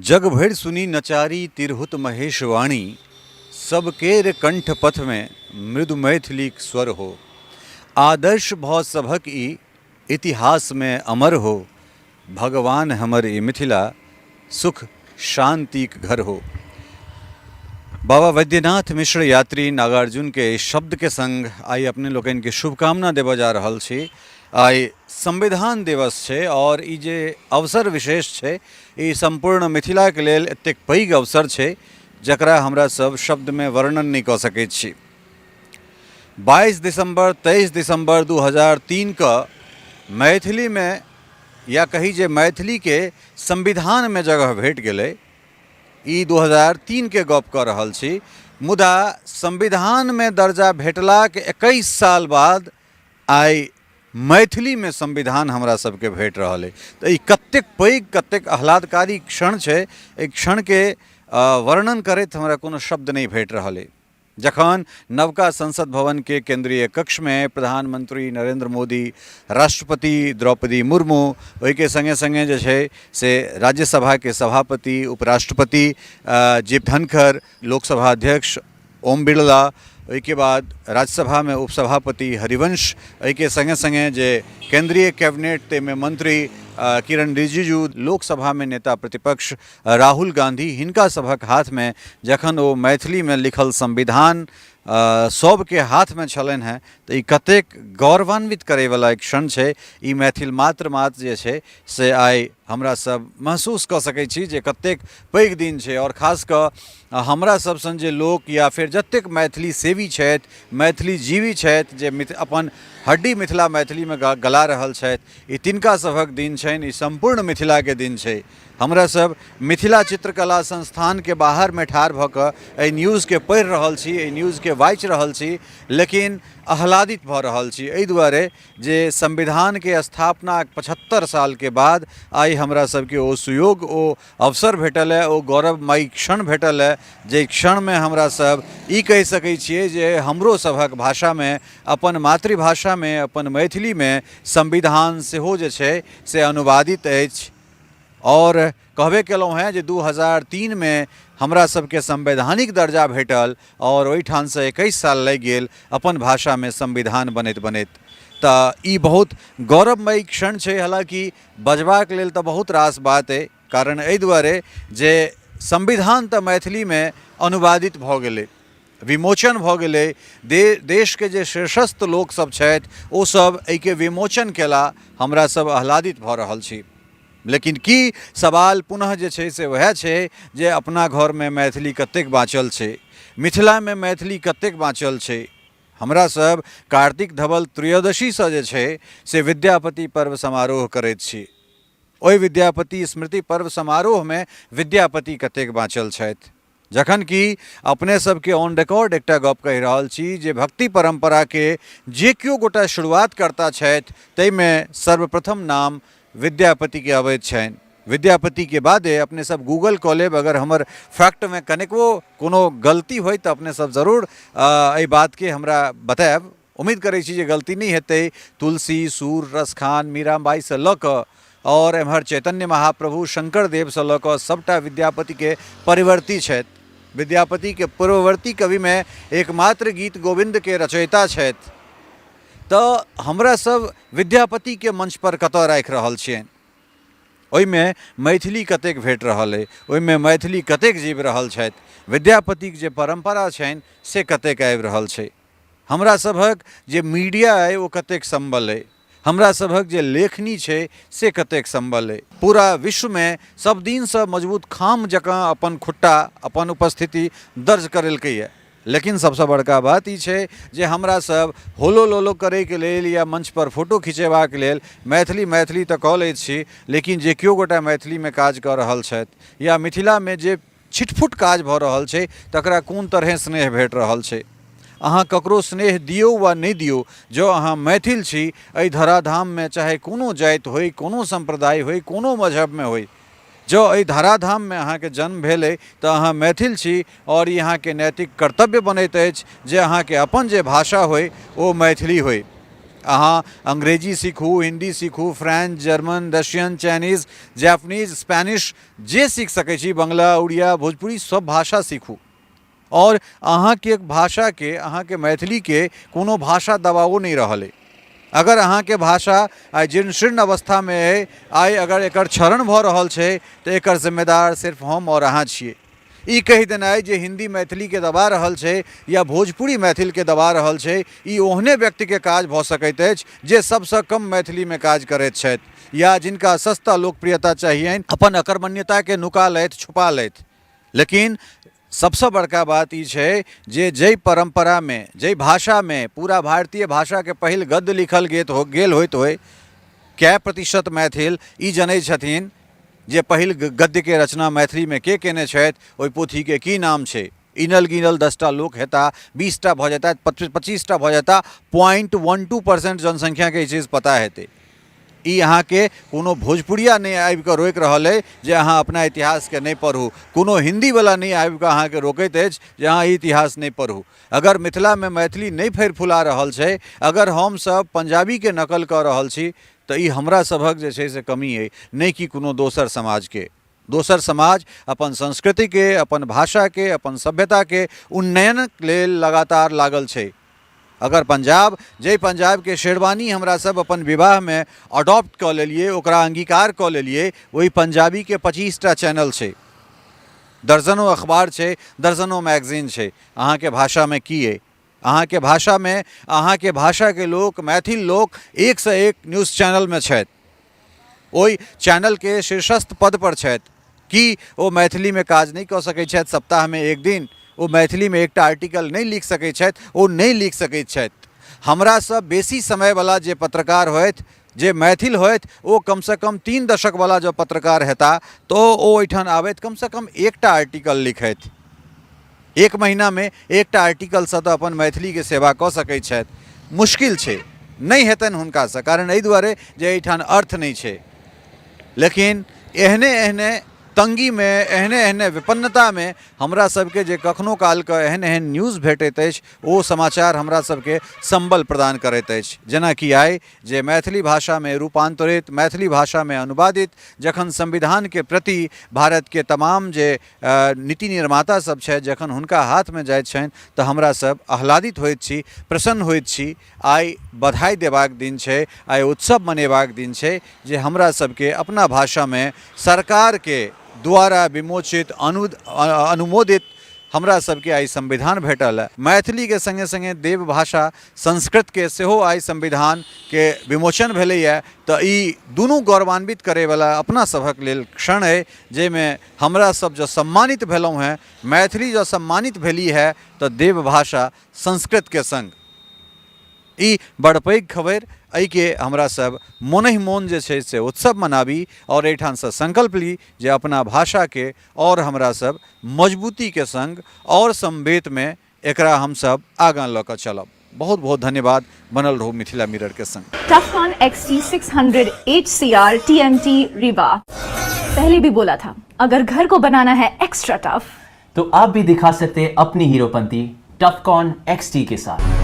जग भरि सुनी नचारी तिरहुत महेश वाणी, सब केर कंठ पथमे मृदु मैथिलीक स्वर हो। आदर्श भऽ सभक ई इतिहासमे अमर हो, भगवान हमर ई मिथिला सुख शान्तिक घर हो। बाबा वैद्यनाथ मिश्र यात्री नागार्जुनके एहि शब्दके संग आइ अपने लोकनिके शुभकामना देबऽ जा रहल छी। आइ संविधान दिवस छै आओर ई जे अवसर विशेष छै, ई सम्पूर्ण मिथिलाके लेल एतेक पैघ अवसर छै जकरा हमरा सब शब्दमे वर्णन नहि कऽ सकै छी। 22 दिसम्बर 23 दिसम्बर 2003 के मैथिलीमे, या कही जे मैथिलीके संविधानमे जगह भेट गेलै। ई 2003के गप कऽ रहल छी, मुदा संविधानमे दर्जा भेटलाक 21 साल बाद आइ मैथिलीमे संविधान हमरा सबके भेट रहल अइ। तऽ ई कतेक पैघ, कतेक आह्लादकारी क्षण छै। एहि क्षणके वर्णन करैत हमरा कोनो शब्द नहि भेट रहल अइ। जखन नवका संसद भवनके केंद्रीय कक्षमे प्रधानमंत्री नरेंद्र मोदी, राष्ट्रपति द्रौपदी मुर्मू, ओहिके सङ्गे सङ्गे जे छै से राज्यसभाके सभापति उपराष्ट्रपति जी धनखड़, लोकसभा अध्यक्ष ओम बिरला, ओहिके बाद राज्यसभामे उपसभापति हरिवंश, एहिके सङ्गे सङ्गे जे केन्द्रीय कैबिनेट ताहिमे मंत्री किरण रिजिजू, लोकसभामे नेता प्रतिपक्ष राहुल गांधी, हिनका सभक हाथमे जखन ओ मैथिलीमे लिखल संविधान सबके हाथमे छलनि हेँ, तऽ ई कतेक गौरवान्वित करैवला एक क्षण छै। ई मैथिल मात्र मात्र जे छै से आइ हमरा सब महसूस कऽ सकै छी जे कतेक पैघ दिन छै। आओर खास कऽ हमरा सब सन जे लोक या फेर जतेक मैथिली सेवी छथि, मैथिली जीवी छथि, जे अपन हड्डी मिथिला मैथिलीमे गला रहल छथि, ई तिनका सभक दिन छनि, ई सम्पूर्ण मिथिलाके दिन छै। हमरा सब मिथिला चित्रकला संस्थानके बाहरमे ठाढ़ भऽ कऽ एहि न्यूजके पढ़ि रहल छी, एहि न्यूजके वाचि रहल छी, लेकिन आह्लादित भऽ रहल छी एहि दुआरे जे संविधानके स्थापनाक 75 सालके बाद आइ हमरा सबके ओ सुयोग, ओ अवसर भेटल हँ, ओ गौरवमयी क्षण भेटल हँ, जाहि क्षणमे हमरा सब ई कहि सकै छियै जे हमरो सभक भाषामे, अपन मातृभाषामे, अपन मैथिलीमे संविधान सेहो जे छै से अनुवादित अछि। आओर कहबे केलहुँ हेँ जे 2003मे हमरा सबके संवैधानिक दर्जा भेटल आओर ओहिठामसँ 21 साल लागि गेल अपन भाषामे संविधान बनैत बनैत। तऽ ई बहुत गौरवमयी क्षण छै। हालाँकि बजबाक लेल तऽ बहुत रास बात अइ, कारण एहि दुआरे जे संविधान तऽ मैथिलीमे अनुवादित भऽ गेलै, विमोचन भऽ गेलै। देशके जे शीर्षस्थ लोकसभ छथि ओसभ एहिके विमोचन केला, हमरा सब आह्लादित भऽ रहल छी। लेकिन की सवाल पुनः जे छै से वएह छै जे अपना घरमे मैथिली कतेक बाँचल छै, मिथिलामे मैथिली कतेक बाँचल छै? हमरा सब कार्तिक धवल त्रयोदशीसँ जे छै से विद्यापति पर्व समारोह करैत छी। ओहि विद्यापति स्मृति पर्व समारोहमे विद्यापति कतेक बाँचल छथि? जखन कि अपने सबके ऑन रिकॉर्ड एकटा गप कहि रहल छी जे भक्ति परम्पराके जे केओ गोटा शुरुआत करता छथि ताहिमे सर्वप्रथम नाम विद्यापतिके अबैत छनि। विद्यापतिके बादे अपने सब गूगल कऽ लेब, अगर हमर फैक्टमे कनिकबो कोनो गलती होइ तऽ अपने सब जरूर एहि बातके हमरा बतायब। उम्मीद करै छी जे गलती नहि हेतै। तुलसी, सूर, रसखान, मीराबाईसँ लऽ कऽ आओर एम्हर चैतन्य महाप्रभु, शंकर देवसँ लऽ कऽ सभटा विद्यापतिके परिवर्ती छथि। विद्यापतिके पूर्ववर्ती कविमे एकमात्र गीत गोविन्दके रचयिता छथि। तऽ हमरा सब विद्यापतिके मंचपर कतऽ राखि रहल छियनि? ओहिमे मैथिली कतेक भेट रहल अइ? ओहिमे मैथिली कतेक जीवि रहल छथि? विद्यापतिक जे परम्परा छनि से कतेक आबि रहल छै? हमरा सभक जे मीडिया अइ ओ कतेक सम्बल अइ? हमरा सभक जे लेखनी छै से कतेक सम्बल अइ? पूरा विश्वमे सब दिनसँ मजबूत खाम जकाँ अपन खुट्टा, अपन उपस्थिति दर्ज करेलकैए। लेकिन सबसँ बड़का बात ई छै जे हमरा सब होलो लोलो करैके लेल या मंचपर फोटो खिचेबाक लेल मैथिली मैथिली तऽ कऽ लैत छी, लेकिन जे केओ गोटा मैथिलीमे काज कऽ रहल छथि या मिथिलामे जे छिटफुट काज भऽ रहल छै तकरा कोन तरहे स्नेह भेट रहल छै? अहाँ ककरो स्नेह दियौ वा नहि दियौ, जँ अहाँ मैथिल छी, एहि धराधाममे चाहे कोनो जाति होइ, कोनो सम्प्रदाय होइ, कोनो मजहबमे होइ, जँ एहि धराधाममे अहाँके जन्म भेल अइ तऽ अहाँ मैथिल छी आओर ई अहाँके नैतिक कर्तव्य बनैत अछि जे अहाँके अपन जे भाषा होइ ओ मैथिली होइ। अहाँ अंग्रेजी सीखू, हिन्दी सीखू, French, German, Russian, Chinese, Japanese, Spanish जे सीख सकै छी, बंगला, उड़िया, भोजपुरी, सब भाषा सीखू। आओर अहाँके भाषाके, अहाँके मैथिलीके कोनो भाषा दबाओ नहि रहल अइ। अगर अहाँके भाषा आइ जीर्ण शीर्ण अवस्थामे अइ, आइ अगर एकर क्षरण भऽ रहल छै तऽ एकर जिम्मेदार सिर्फ हम आओर अहाँ छियै। ई कहि देनाइ जे हिन्दी मैथिलीके दबा रहल छै या भोजपुरी मैथिलके दबा रहल छै, ई ओहने व्यक्तिके काज भऽ सकैत अछि जे सबसँ कम मैथिलीमे काज करैत छथि या जिनका सस्ता लोकप्रियता चाहियनि, अपन अकर्मण्यताके नुका लथि, छुपा लथि। लेकिन सबसँ बड़का बात ई छै जे जाहि परम्परामे, जाहि भाषामे पूरा भारतीय भाषाके पहिल गद्य लिखल गेल होइत होइ, कए प्रतिशत मैथिल ई जनै छथिन जे पहिल गद्यके रचना मैथिलीमे के केने छथि, ओहि पोथीके की नाम छै? इनल गिनल 10टा लोक हेता, 20टा भऽ जेता, 25टा भऽ जेता, 0.12% जनसंख्याके ई चीज पता हेतै। ई अहाँके कोनो भोजपुरिया नहि आबिकऽ रोकि रहल अइ जे अहाँ अपना इतिहासके नहि पढ़ू, कोनो हिन्दीवला नहि आबिकऽ अहाँके रोकैत अछि जे अहाँ ई इतिहास नहि पढ़ू। अगर मिथिलामे मैथिली नहि फरि फुला रहल छै, अगर हमसभ पंजाबीके नकल कऽ रहल छी, तऽ ई हमरा सभक जे छै से कमी अइ, नहि कि कोनो दोसर समाजके। दोसर समाज अपन संस्कृतिके, अपन भाषाके, अपन सभ्यताके उन्नयनक लेल लगातार लागल छै। अगर पंजाब, जाहि पंजाबके शेरवानी हमरा सब अपन विवाहमे अडॉप्ट कऽ लेलियै, ओकरा अंगीकार कऽ लेलियै, ओहि पंजाबीके 25टा चैनल छै, दर्जनो अखबार छै, दर्जनो मैगजीन छै। अहाँके भाषामे की अइ? अहाँके भाषामे अहाँके भाषाके लोक, मैथिल लोक एकसँ एक न्यूज चैनलमे छथि, ओहि चैनलके शीर्षस्थ पदपर छथि। की ओ मैथिलीमे काज नहि कऽ सकै छथि? सप्ताहमे एक दिन ओ मैथिलीमे एकटा आर्टिकल नहि लिख सकै छथि? ओ नहि लिख सकै छथि। हमरासँ बेसी समयवला जे पत्रकार होथि, जे मैथिल होथि, ओ कमसँ कम 3 दशकवला जँ पत्रकार हेता तऽ ओ ओहिठाम आबथि, कमसँ कम एकटा आर्टिकल लिखथि। एक महीनामे एकटा आर्टिकलसँ तऽ अपन मैथिलीके सेवा कऽ सकै छथि। मुश्किल छै, नहि हेतनि हुनकासँ, कारण एहि दुआरे जे एहिठाम अर्थ नहि छै। लेकिन एहने एहने तंगीमे, एहने एहने विपन्नतामे हमरा सबके जे कखनो कालके एहन एहन न्यूज भेटैत अछि, ओ समाचार हमरा सबके सम्बल प्रदान करैत अछि। जेनाकि आइ जे मैथिली भाषामे रूपान्तरित, मैथिली भाषामे अनुवादित जखन संविधानके प्रति भारतके तमाम जे नीति निर्माता सब छथि, जखन हुनका हाथमे जाइत छनि तऽ हमरा सब आह्लादित होइत छी, प्रसन्न होइत छी। आइ बधाई देबाक दिन छै, आइ उत्सव मनेबाक दिन छै जे हमरा सबके अपना भाषामे सरकारके द्वारा विमोचित, अनुमोदित हमरा सबके आइ संविधान भेटल है। मैथिलीके सङ्गे सङ्गे देवभाषा संस्कृतके सेहो आइ संविधानके विमोचन भेलैए, तऽ ई दुनू गौरवान्वित करैवला अपना सभक लेल क्षण अइ, जाहिमे हमरा सब जँ सम्मानित भेलहुँ हेँ, मैथिली जँ सम्मानित भेली है तऽ देवभाषा संस्कृतके सङ्ग। ई बड़ पैघ खबरि एहिके हमरा सब मोनहि मोन जे छै से उत्सव मनाबी आओर एहिठामसँ संकल्प ली जे अपना भाषाके आओर हमरा सब मजबूतीके सङ्ग आओर समवेतमे एकरा हमसब आगाँ लऽ कऽ चलब। बहुत बहुत धन्यवाद, बनल रहू मिथिला मिरर के संग। Tufcon XT600 HCR TMT Rewa। पहले भी बोला था, अगर घर को बनाना है एक्स्ट्रा टफ तो आप भी दिखा सकते हैं अपनी हीरोपंती टफकॉन XT के साथ।